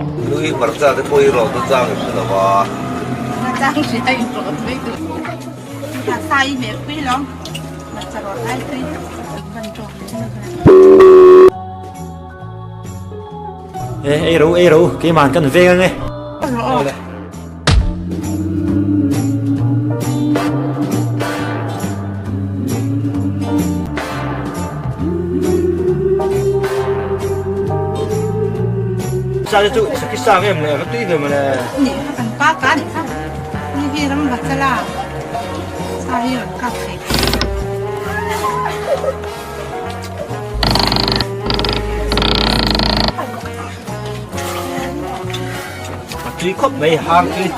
Nui hmarcha te pawh hi rawt na chang i hre lo a. Na chang hria in rawt mai tur. Sa i hmeh pui lo. Hmarcha rawt ai tui. Van tawk E ei ro ei ro keiman kan veng ange. Awle. Sa te chu sakhi sa em le va tui ve mawle. Ni kan pa ka ni kha. Ni hi ram va chala. Sa hi ram kap thei. A tui khawp mai hang tui.